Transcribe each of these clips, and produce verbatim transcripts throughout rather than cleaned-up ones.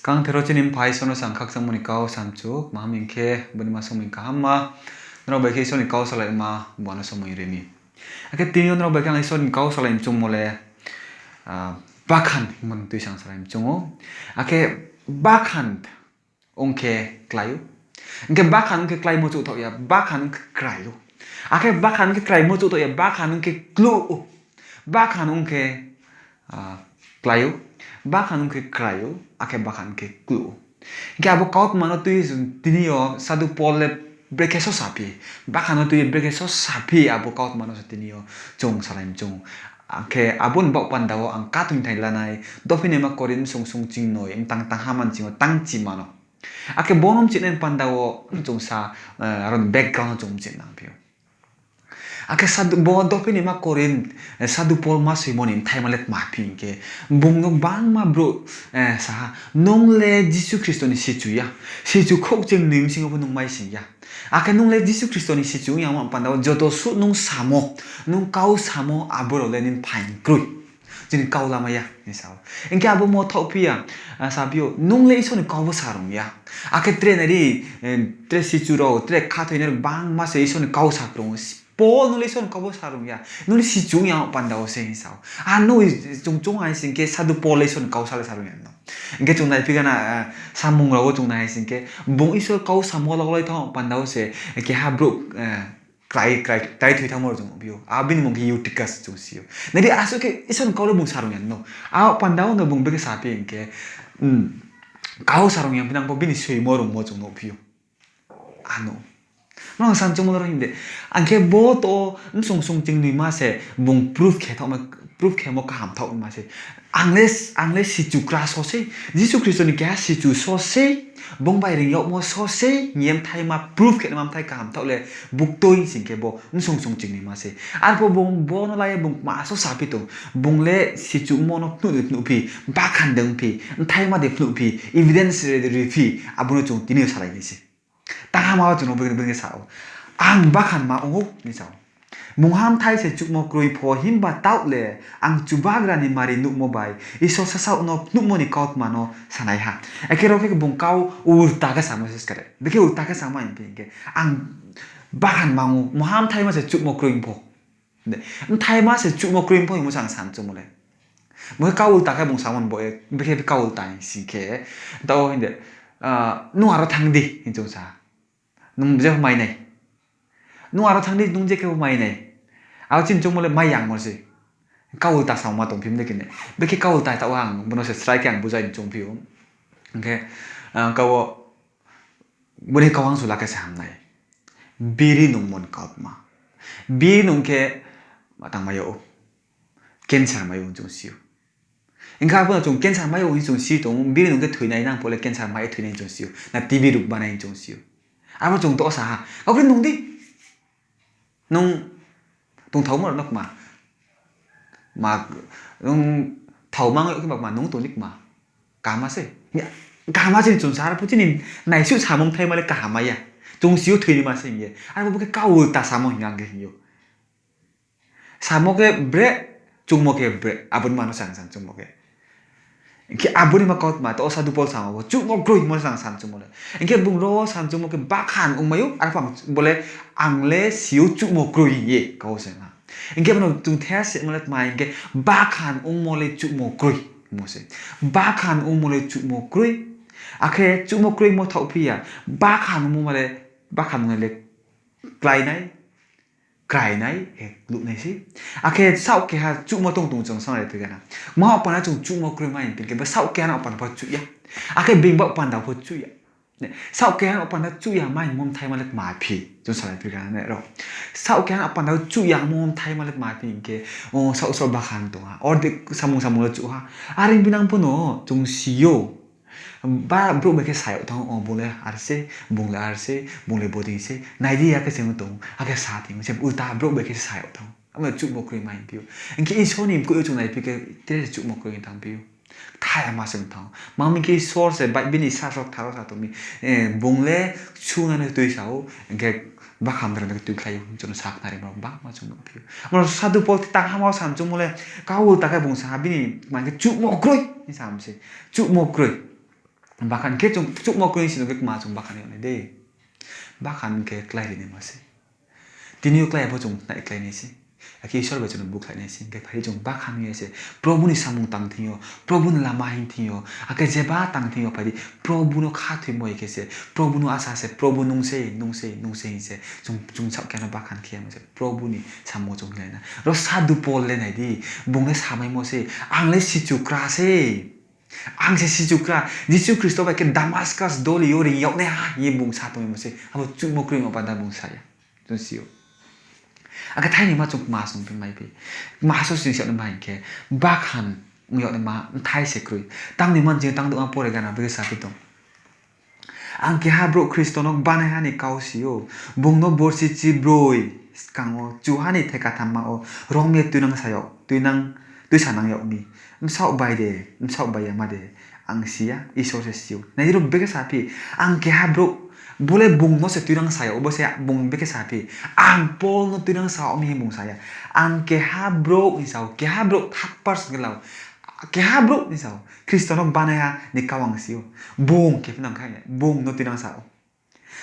Kangther o chini Mpha Isor no sang khakchangmo ni kau samchu, maham hing khe bini ma somoi kahamma, nrao bai khe Isor ni kau salaima, bo ano somoi ri mi. Akhe tini yo nrao bai khe ang Isor ni kau salai mchungmo le, ah, bakhan hingmo ni tui sang salai mchung ou. Akhe bakhan ong khe klái ou. Hing khe bakhan ong khe kláimo chouhthaoh ya, bakhan ong khe krai ou. Akhe bakhan ong khe kráimo chouhthaoh ya, bakhan ong khe kluh ou. Bakhan ong khe, ah, klái ou. Bakhan ong khe krai ou, akhe bakhan ong khe kluh ou. Hing khe abo kautma no tui ye chung tini yo Sadhu Pol le brekhe so saphi. Bakhan no tui ye brekhe so saphi abo kautma no se tini yo chung salai mchung ou. Akhe abo ni baoh panda wo ang katoing thai lanai, Dophinaima Korinth bsong sung chingnoi, mtang tangha man ching yo tang chima no. Akhe bo no mchinai panda wo chung sa, eh, aro ni background no chung mchih nangphi ou. Akhe bo Dophinaima Korinth, eh, Sadhu Pol ma soimo ni bthaima le tma phi hing khe, bung no gbangma brouh, eh, sa ha, nung le Jisu Khristo ni sichu ya, sichu khrouhchingnoi bsing yo pho nung maising ya. Akhe nung le Jisu Khristo ni sichu ong ya ongmo panda wo joto suh nung samo, nung kau samo abo rao le nini phaing kroi. Chini kau lamai ya hing sa ou. Hing khe abo mthaohphi ya, ah, saphi ou, nung le Isor ni kau bo sa rung ya. Akhe tre nai di, eh, tre sichu rao, tre khathoinai rao gbangma se Isor ni kau sa krung ou. Pol, nung le Isor ni kau bo sa rung ya. Nung le sichu ong ya panda wo se hing sa ou. A no, chung chung hai sing khe Sadhu Pol le Isor ni kau sa le sa rung ya no. Hing khe chung naiphi gana, ah, samung rao wo chung nai hai sing khe, bung Isor kau samo loglai thanng panda wo se, keha brouh, eh, krai, krai, krai thoi thanngmo rao chung nuhphi ou. A bini mung khe Eutychus chung si ou. Nai di, asuh khe Isor ni kau le bung sa rung ya no. A panda wo no bung brekhe saphi hing khe, hmm, kau sa rung ya phinang pho bini soimo rungmo chung nuhphi ou. Ano. Nang san chungmo rao hing de. Ang khe bo to bsong sung chingnoi ma se bung proof khe thaoh ma, proof khemo kaham thaoh ma se. Ang le, ang le sichu kra so sei. Jisu Khristo ni keha sichu so sei. Bung bai reing yagmo so sei. Hing ye bthaima proof khe naima bthai kaham thaoh le buktui sing khe bo bsong sung chingnoi ma se. Arphuh bung bo no la ye bung kma so saphi tong. Bung le sichu ongmo no phnuh de phnuhphi, bakhan de ongphi, bthaima de phnuhphi, evidence de riphi, abo no chung tini yo salai nai se. Tangha ma wo chung no bini, bini sa ou. Ang bakhan ma ong ou, hing sa ou. Mungha bthai se chuhmo kroi pho, himba taoh le ang Chubagra ni mari nuhmo bai Isor sasaoh no phnuhmo ni kautma no sanai ha. Akhe ro khe bung kau ulta khe samo se skare. Bikhe ulta khe samo hing phi hing khe, ang bakhan ma ong ou, mungha bthaima se chuhmo kroi pho. Bthaima se chuhmo kroi pho hingmo se ang san chungmo le. Bo khe kau ulta khe bung samo bo ye, bikhe kau ulta hing sing khe, taoh hing de, ah, nung aro thanng di, hing chung sa. Nung je pho mai nai. Nung aro thanng di, nung je khe pho mai nai. Aro chini chungmo le mai yangmo se. Kau ulta samo ma tongphi mde khe ne. Bikhe kau ulta taoh ang, bo no se srai khe ang bujai ni chungphi ou. Hing khe, ah, kau wo, bini kau ang sula khe se ham nai. Biri nungmo ni kautma. Biri nung khe, ma tang mai ou. Cancer mai ou hing chung si ou. Hing khe abo no chung cancer mai ou hing chung si tong, biri nung khe thoinai nang pho le cancer mai ye thoinai hing chung si ou. Na T B rug banai hing chung si ou. Abo chung to sa ha. Kau khe nung di. Nung tongthaomo rao no kma. Ma, nung thaoma ong khe ba kma, nung tong di kma. Kaham se. Kaham se ni chung sa, arphuh chini naisuh samung bthaima le kaham ya. Chung si ou thoinaima se hing ye. Arphuh bo khe kau ulta samo hing ang khe hing ou. Samo khe bre, chuhmo khe bre, abo ni ma no se ang san chungmo khe. Hing khe abo ni ma kautma, to Sadhu Pol samo bo, chuhmo kroi hingmo se ang san chungmo le. Hing khe bung ro san chungmo khe bakhan ongmai ou, arphuh ang bo le, ang le si ou chuhmo kroi hing ye kau se ha. Hing khe bo no chung the se mo le tma hing khe, bakhan ongmo le chuhmo kroi hingmo se. Bakhan ongmo le chuhmo kroi. Akhe chuhmo kroi mo thaohphi ya, bakhan ongmo ma le, bakhan ong le kláinai, krainai, khe luhnai se. Akhe saoh keha chuhmo tong tong chung salai phi gana. Ma panda chung chuhmo kroi mai hing khe, bo saoh keha no panda pho chuh ya. Akhe being baoh panda pho chuh ya. Saoh keha no panda chuh ya mai hingmo bthaima le tma phi, chung salai phi gana ne rao. Saoh keha no panda chuh ya hingmo bthaima le tma phi hing khe, o saoh saoh bakhan tong ha. Orde samung samung le chuh ha. Are binang pho no chung si ou. Ba brouh bai khe sa yag thanng ou, o bung le ar se, bung le ar se, bung le bodei se, nai di ya khe se ong tong, akhe sa thing se, ulta brouh bai khe sa yag thanng ou. Abo no chuhmo kroi mai hing phi ou. Hing khe Isor ni mkoih yo chung naiphi khe, tre chuhmo kroi hing thanng phi ou. Kthayama se ong thanng ou. Ma mi khe Isor se, bai bini sasao kthar wo sa tong mi. Eh, bung le sungnai no tuisa ou, hing khe bakhan rao no tuikhlai ou, chung no sakhnari ma bangma chung nuhphi ou. Abo no Sadhu Pol tang hama wo san chungmo le, kau ulta khe bung sa ha, bini ma khe chuhmo kroi hing sa mi se. Chuhmo kroi. Bakhan khe chung chuhmo kroi si no khe kma chung bakhan yag nai de. Bakhan khe klái ri naima se. Tini yo klái ya pho chung nai klái nai se. Akhe Isor bai chung no bukhlai nai se. Hing khe phai di chung bakhan ye se Probu ni samung tang thing yo, Probu ni lama hing thing yo, akhe jeba tang thing yo phai di, Probu no khathoimo hai khe se, Probu no asa se, Probu nung se, nung se, nung se hing se, chung, chung saoh khe no bakhan khe yamo se, Probu ni samung chung hinglai na. Ro Sadhu Pol le nai di, bung le samaimo se, ang le sichukra se. Ang se sichukra, Jisu Khristo bai khe Damaskus doli yo reing yag nai ha hing ye bung sa tongmo se, abo chuhmo kroi ma panda bung sa ya. Chung si ou. Akhe thaini ma chung kma song phi mai phi. Kma so sing sa nai ma hing khe, bakhan ong yag naima bthai se kroi. Tang ni man jing tang douh ma pore gana bege sa phi tong. Ang keha brouh Khristo no banaiha ni kau si ou. Bung no borsi chibroi skang wo chuha ni theka thamma wo rom ye tuinang sa yag, tuinang, tuisanang yag mi. Bsaoh bai de, bsaoh bai ya ma de, ang si ya, Isor se si ou. Nai di ro bege sa phi, ang keha brouh, bo le bung no se tuinang sa yag, bo se bung bege sa phi, ang Pol no tuinang sa yag mi hing bung sa ya. Ang keha brouh hing sa ou, keha brouh third person khe la ou. Keha brouh hing sa ou, Khristo no banaiha ni kau ang si ou. Bung khe phinang kha ye, bung no tuinang sa ou.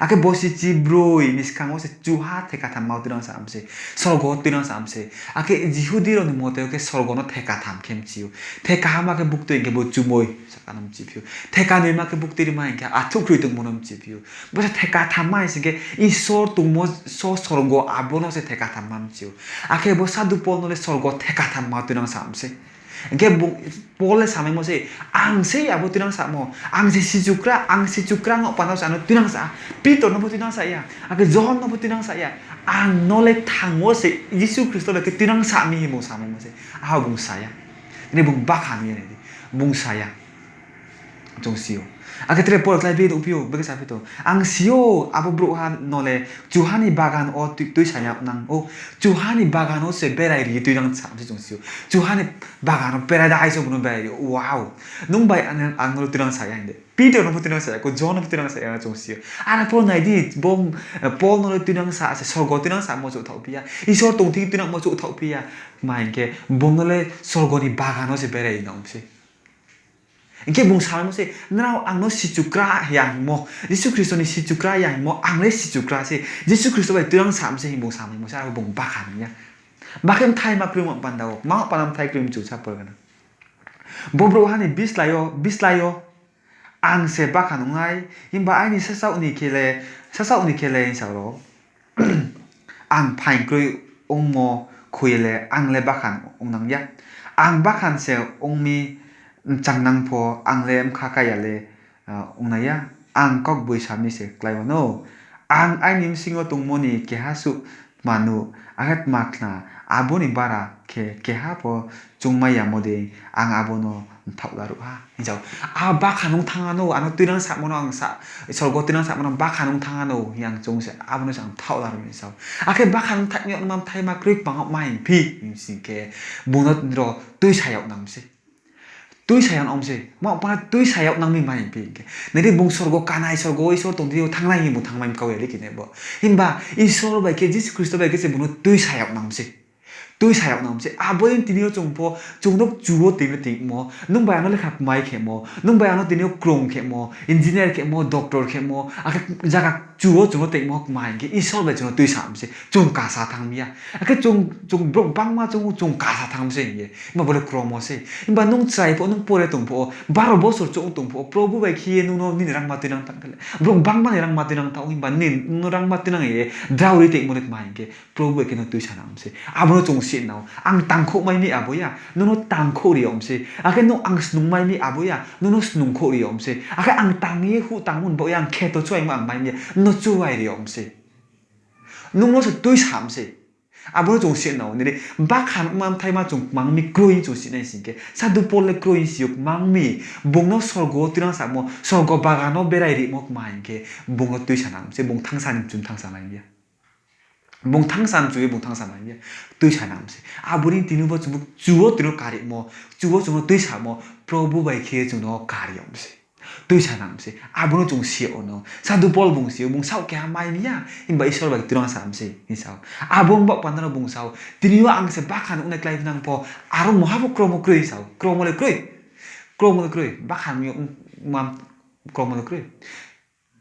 Akhe borsi chibroi ni skang wo se chuha theka thamma wo tuinang sa mi se, sorgo tuinang sa mi se. Akhe Jihudi rao ni mote khe sorgo no theka tham khe mchi ou. Theka hama khe buktui hing khe bo chumui saka no mchiphi ou. Theka noima khe buktui rima hing khe athuh kroi tongmo no mchiphi ou. Bo se theka thamma hing sing khe Isor tongmo so sorgo abo no se theka thamma mchi ou. Akhe bo Sadhu Pol no le sorgo theka thamma tuinang sa mi se. Hing khe bung, Pol le samaimo se, ang se abo tuinang samo, ang se sichukra, ang sichukra no panda se ano tuinang sa, Pitor no pho tuinang sa ya, akhe Johon no pho tuinang sa ya, ang no le thang wo se Jisu Khristo bai khe tuinang sa mi hing bung samaimo se, aho bung sa ya. Tini bung bakhan ye nai di, bung sa ya. Chung si ou. Akhe tre Pol klái phi tongphi ou, bege sa phi tong. Ang si ou, abo brouhha no le chuha ni bagan wo tui, tuisa yag nang ou. Chuha ni bagan wo se berai ri ye tuinang sa mi se chung si ou. Chuha ni bagan wo paradise wo bung no berai ri ou. Wow. Nung bai ang, ang no le tuinang sa ya hing de. Pitor no pho tuinang sa ya, ko Johon no pho tuinang sa ya chung si ou. Aro pho nai di, bo, Pol no le tuinang sa se, sorgo tuinang samo chouhthaoh phi ya. Isor tong thing tuinangmo chouhthaoh phi ya. Ma hing khe, bung no le sorgo ni bagan wo se berai nang se. Hing khe bung samaimo se, nrao ang no sichukra ya hingmo, Jisu Khristo ni sichukra ya hingmo, ang le sichukra se, Jisu Khristo bai tuinang sa mi se hing bung samaimo se, aro bung bakhan ya. Bakhe bthai ma kroi ma panda wo, ma panda bthai kroi mchu sa pore gana. Bo brouhha ni bislái yo, bislái yo, ang se bakhan ong nai, himba aini sasaoh ni khe le, sasaoh ni khe le hing sa ro. Ang phaing kroi ongmo khui ye le ang le bakhan ong nang ya. Ang bakhan se ong mi mchangnang pho ang le bkha kái ya le, ah, ong nai ya. Ang kaugboisa mi se klái wanou. Ang aini bsing yo tongmo ni keha suh tma nuh, akhe tma khna, abo ni bara khe keha pho chungmai yamo dei ang abo no mthaoh laruh ha. Hing sa ou, a bakhan ong thanng ano, ano tuinang samo no ang sa, sorgo tuinang samo no bakhan ong thanng ano hing ang chung se, abo no se ang mthaoh laruh hing sa ou. Akhe bakhan ong thanng yag nma bthai ma kroi kbang yag ma hing phi hing sing khe, bung no ro tuisa yag nang mi se. Tuisa yag nang mi se, ma panda tuisa yag nang mi ma hing phi hing khe, nai di bung sorgo kanai, sorgo Isor tong thing yo thanngnai hing bung thanngmai kau ya di khe ne bo. Himba Isor bai khe, Jisu Khristo bai khe se bung no tuisa yag nang mi se. Tuisa yag nang mi se. Abo dei tini yo chung pho, chung no kchu wo tini yo tingmo, nung bai ano lekha kmai khemo, nung bai ano tini yo krung khemo, engineer khemo, doctor khemo, akhe zaga kchu wo chung no tingmo kma hing khe Isor bai chung no tuisa mi se. Chung kasa thanng mi ya. Akhe chung, chung brouh bangma chung, chung kasa thanng mi se hing ye. Himba bo le kromo se. Himba nung chrai pho, nung pore tong pho, baro bosor chung tong pho, Probu bai khe ye nung no nini rangma tuinang tang khe le, brouh bangma ni rangma tuinang tang, himba nini, nung no rangma tuinang ye drao ri tongmo le kma hing khe, Probu bai khe no tuisa nang mi se. Abo no chung si nao. Ang tangkhouh mai mi abo ya, nung no tangkhouh ri yag mi se. Akhe nung ang snung mai mi abo ya, nung no snungkhouh ri yag mi se. Akhe ang tang ye huh tangmo ni baoh ye ang kheto chuaimo ang mai mi ya, nung no chuai ri yag mi se. Nung no se tuisa mi se. Abo no chung si nao, nini bakhan ongma bthai ma chung kmang mi kroi chung si nai sing khe, Sadhu Pol le kroi si ou kmang mi, bung no sorgo wo tuinang samo, sorgo bagan no berai rimo kma hing khe, bung no tuisa nang mi se, bung thanngsa ni mchu thanngsa mai ya. Bung thanngsa mchu ye bung thanngsa mai ya. Tuisa nang mi se. Abo ni tini bo chung kchu wo tini karimo, kchu wo chung no tuisamo, Probu bai khe chung no kar yag mi se. Tuisa nang mi se. Abo no chung si yag no. Sadhu Pol bung si ou, bung saoh keha mai mi ya, himba Isor bai tuinang sa mi se hing sa ou. Abo ong baoh panda no bung sa ou, tini yo ang se bakhan ong nai klái nang pho, aro mungha pho kromo kroi sa ou. Kromo le kroi. Kromo le kroi. Bakhan ong yag ma Kromo no kroi.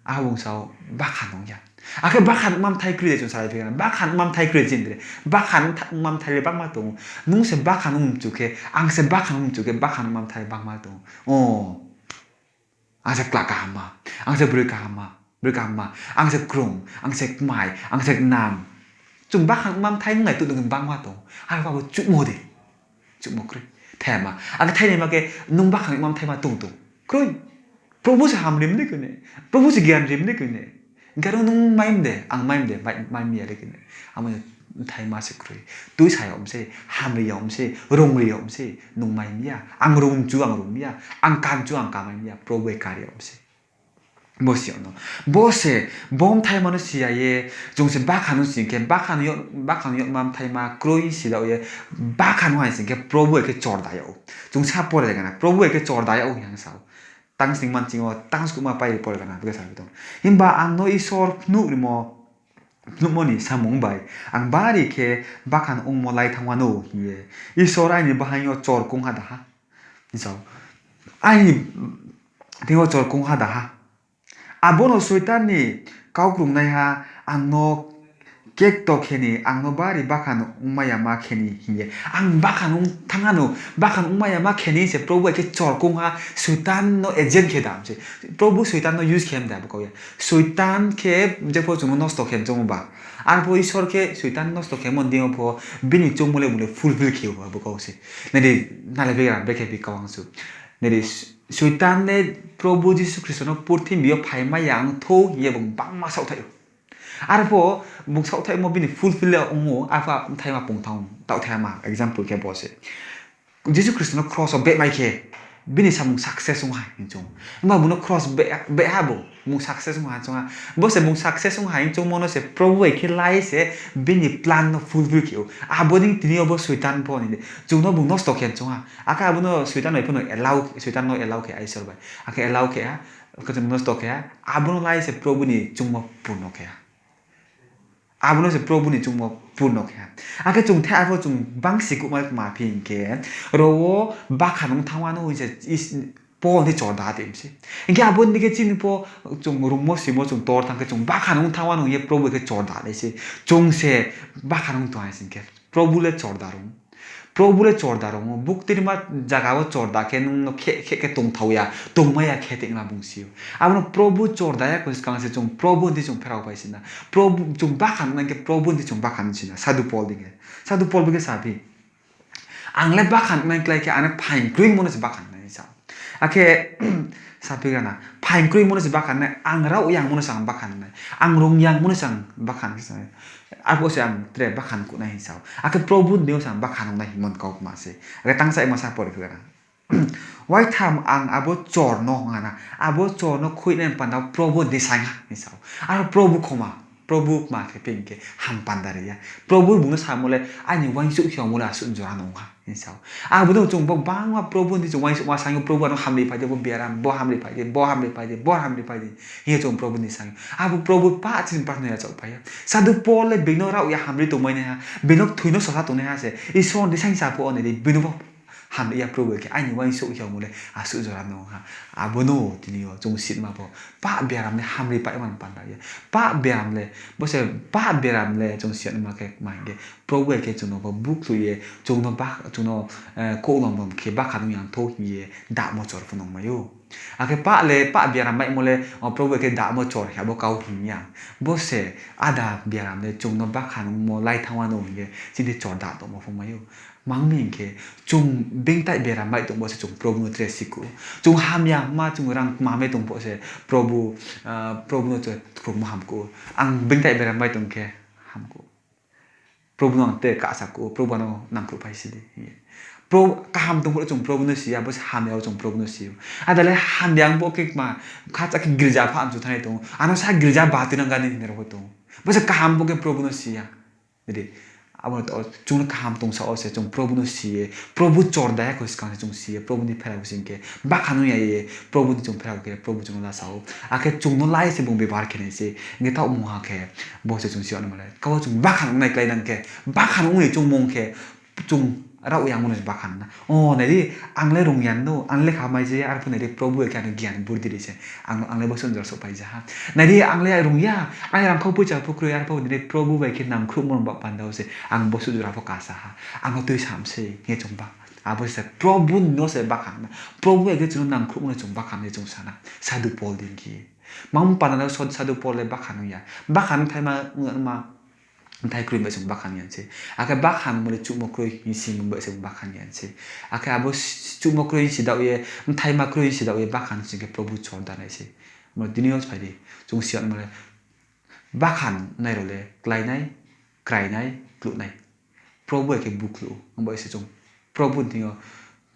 Abo bung sao, bakhan ong ya. Akhe bakhan ongma bthai kroi de chung salai phi kha na. Bakhan ongma bthai kroi chini de. Bakhan ongma bthai le bangma tong ou. Nung se bakhan ong mchu khe, ang se bakhan ong mchu khe, bakhan ongma bthai bangma tong ou. Ang se kla kahamma, ang se broi kahamma, broi kahamma, ang se krung, ang se kmai, ang se knam. Chung bakhan ongma bthai ong nai tuh nung bangma tong ou. Abo chuhmo de. Chuhmo kroi. Thaima. Akhe thainaima khe nung bakhan ongma bthaima tong tong. Kroi. Probu se hamri mde koi ne. Probu se gian ri mde koi ne. Hing khe aro nung mai mde, ang mai mde, mai, mai mi ya le koi ne. Amo no bthaima se kroi. Tuisa yag mi se, hamri yag mi se, rungri yag mi se, nung mai mi ya. Ang rung chu, ang rung mi ya. Ang kam chu, ang kamai mi ya. Probu bai kari yag mi se. Bo si yag no. Bo se, bo bthaima no si ya ye, chung se bakhan no sing khe, bakhan yag, bakhan yagma bthaima kroi si yag ye, bakhan no hai sing khe, Probu bai khe chorda yag ou. Chung sa pore gana, Probu bai khe chorda yag ou hing sa ou. Tang sning manching wo, tang skuhma pai pore gana, bo khe sa tong. Himba ang no Isor phnuh rimo, phnuhmo ni samung bai, ang bari khe bakhan ongmo lai thanng wanou hing ye, Isor aini bahaing yo chor kongha da ha. Sao, aini thing yo chor kongha da ha. Abo no Soitan ni kau krungnaiha ang no kekto khe ni, ang no bari bakhan ongmai yama khe ni hing ye. Ang bakhan ong thanng wanou, bakhan ongmai yama khe ni se Probu bai khe chor kongha Soitan no agent khe dam se. Probu Soitan no use khe mda bo kau ya. Soitan khe jepho chung no nosto khe choungmo ba. Arpho Isor khe Soitan nosto khemo ni deing yo pho bini choungmo le bung le fulfill khe ou abo kau se. Nai di, nalai phi gra brekhe phi kau ang su. Nai di, Soitan le Probu Jisu Khristo no purthimbi yo phaimai ya ong thou hing ye bung bangma saohthaih ou. Arpho bung saohthaihmo bini fulfill le ong ou, arpho bthaima pungthang taohthai ma, example khe bo se. Jisu Khristo no cross wo behmai khe, bini samung success ong ha hing choung. Himba bung no cross beh, beh ha bung, bung success ong ha choung ha. Bo se bung success ong ha hing choungmo no se Probu bai khe lai se bini plan no fulfill khe ou. Abo ni tini yo bo Soitan pho ni de. Chung no bung nosto khe choung ha. Akhe abo no Soitan bai pho no allow, Soitan no allow khe Isor bai. Akhe allow khe ha, akhe chung nosto khe ha. Abo no lai se Probu ni choungmo purno khe ha. Abo no se Probu ni choungmo purno khe ha. Akhe chung the arpho chung bang sikuhma kma phi hing khe, ro wo bakhan ong thanng wanou hing se Paul ni chorda tong mi se. Hing khe abo ni khe chini pho chung rungmo simo chung tor thanng khe chung bakhan ong thanng wanou hing ye Probu khe chorda nai se. Chung se bakhan ong tong hai sing khe Probu le chorda rung. Probu le chorda rung ou, buktirima zaga wo chorda khe nung no khe, khe, khe tongthao ya, tongmai ya khe tongma bung si ou. Abo no Probu chorda ya khe skang se chung Probu ni chung pherao pai si na. Probu, chung bakhan nai khe Probu ni chung bakhan si na. Sadhu Paul dei khe. Sadhu Paul bo khe saphi, ang le bakhan nai klái khe, ang le phaing kroimo no se bakhan nai sa. Akhe saphi gana, phaing kroimo no se bakhan nai, ang rao yangmo no se ang bakhan nai, ang rung yangmo no se ang bakhan nai. Arphuh se ang tre bakhan kuh nai hing sa ou. Akhe Probu ni deing yo se ang bakhan ong nai hingmo ni kau kma se. Akhe tangsa ima sa pore khe gana. Waitham ang abo chor no hing ha na, abo chor no khuinai panda wo Probu ni deing saing ha hing sa ou. Aro Probu khoma, Probu kma khe ping khe ham panda ri ya. Probu bung no samo le, aini uaingsouh hiaomo le asuh jora no ong ha hing sa ou. Abo no chung bo bangma Probu ni chung uaingsouhma saing ou, Probu ano hamri phai di, bo biaram, bo hamri phai di, bo hamri phai di, bo hamri phai di. Hing ye chung Probu ni saing ou. Abo Probu pah chini prarthana yachaoh phai ya. Sadhu Paul le being no rao ya hamri tongmai nai ha, being no kthoi no sosa tongnai ha se. Isor ni saing sa phuh wo nai di, being no bo hamri ya Probu khe, aini uaingsouh hiaomo le asuh jora no ong ha. Abo no tini yo chung sitma pho, pah biaram le hamri paima ni panda ye. Pah biaram le, bo se pah biaram le chung sitma khe kma hing khe, Probu khe chung no bo bukhlui ye, chung no ba, chung no, eh, kouhlom bom khe bakhan ong yang thou hing ye, damo chor pho nung mai ou. Akhe pah le, pah biaram maimo le, o Probu khe damo chor khe abo kau hing ya. Bo se ada biaram le chung no bakhan ongmo lai thanng wanou hing ye, chini chorda tongmo pho mai ou. Mang mi hing khe, chung beingtai biaram bai tong pho se chung Probu no tre sikuh ou. Chung hamya ma, chung rang kma mai tong pho se Probu, ah, Probu no tre khruhmo hamkuh ou. Ang beingtai biaram bai tong khe hamkuh ou. Probu no ang tre kahsa kuh ou, Probu ano nangkhruhphai si di. Pro-, kaham tong pho chung Probu no si ya, bo se hamya wo chung Probu no si ou. Ada le hamya ong pho khe kma, khacha khe girja pha amchu thanng ye tong ou. Ano sa girja ba tuinang gani hing ye rao pho tong ou. Bo se kaham pho khe Probu no si ya. Jadi, abo no to, chung no kaham tongsa wo se chung Probu no si ye, Probu chorda ya khe skang se chung si ye, Probu ni pherao sing khe, bakhan ong ya ye, Probu ni chung pherao khe, Probu chung no lasa ou. Akhe chung no lai se bung bebohar khe nai se, hing khe taoh mungha khe, bo se chung si yag no ma le. Kau chung bakhan ong nai klái nang khe, bakhan ong ni chung mung khe, chung Rao yangmo no se bakhan na. O, nai di, ang le rung ya no, ang le lekha mai je ya, arphuh nai di, Probu bai khe ano gyan burdi ri se. Ang, ang le bo sunjora souhphai ja ha. Nai di, ang le rung ya, ang le rangkhau poicha pho kroi, arphuh nai di, Probu bai khe nangkhruhmo no ba panda wo se ang bo sunjora pho kasa ha. Ang no tuisam se, hing ye chung ba. Abo se Probu no se bakhan na. Probu bai khe chung no nangkhruhmo no chung bakhan ye chung sa na. Sadhu Pol dei khe. Mang panda no sod-, Sadhu Pol le bakhan ya. Bakhan bthai ma, ma, bthai kroi bai chung bakhan ya se. Akhe bakhan mo le chuhmo kroi hing si mo bai chung bakhan ya se. Akhe abo s-, chuhmo kroi hing si daoh ye, bthai ma kroi hing si daoh ye bakhan sing khe Probu chor da nai se. Mo tini yo phai di. Chung si yagmo le bakhan nai rao le klái nai, krai nai, kluh nai. Probu bai khe bukhluh ou, abo se chung Probu ni thing yo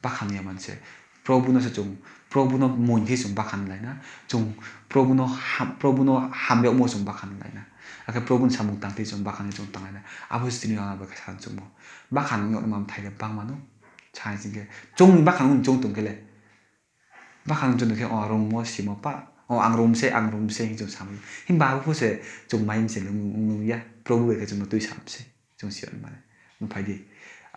bakhan ya man se. Probu no se chung, Probu no moing khe chung bakhan lai na. Chung Probu no ham-, Probu no hamyagmo chung bakhan lai na. Akhe Probu ni samung tang khe chung bakhan ye chung tanglai na. Abo se tini yo ang bai khe sa chung mo. Bakhan yag no ma bthai le bangma no. Sa hing sing khe, chung bakhan ong chung tong khe le. Bakhan chung tong khe, o, rungmo, simo pa. O, ang rung se, ang rung se, hing chung sa mi. Himba abo pho se chung mai mi se lung, lung ya. Probu bai khe chung no tuisam se. Chung si yagmo le. Phai di.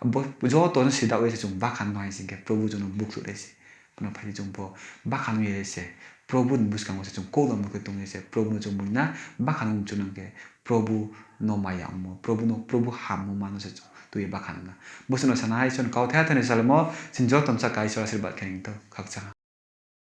Bo, joto no si daoh ye se chung bakhan no hai sing khe Probu chung no bukhluh nai se. Bo no phai di chung bo bakhan ye se. Probu ni buskang wo se chung koulam no khe tong ye se. Probu no chung moing na bakhan ong chung nang khe. Probu no maya ongmo. Probu no, Probu hammo ma no se chung tui ye bakhan na. Bo se no sana hai Isor ni kauthai thani salmo, chini joto no sa khe Isor asirbad khe ri thou, khakchang ha.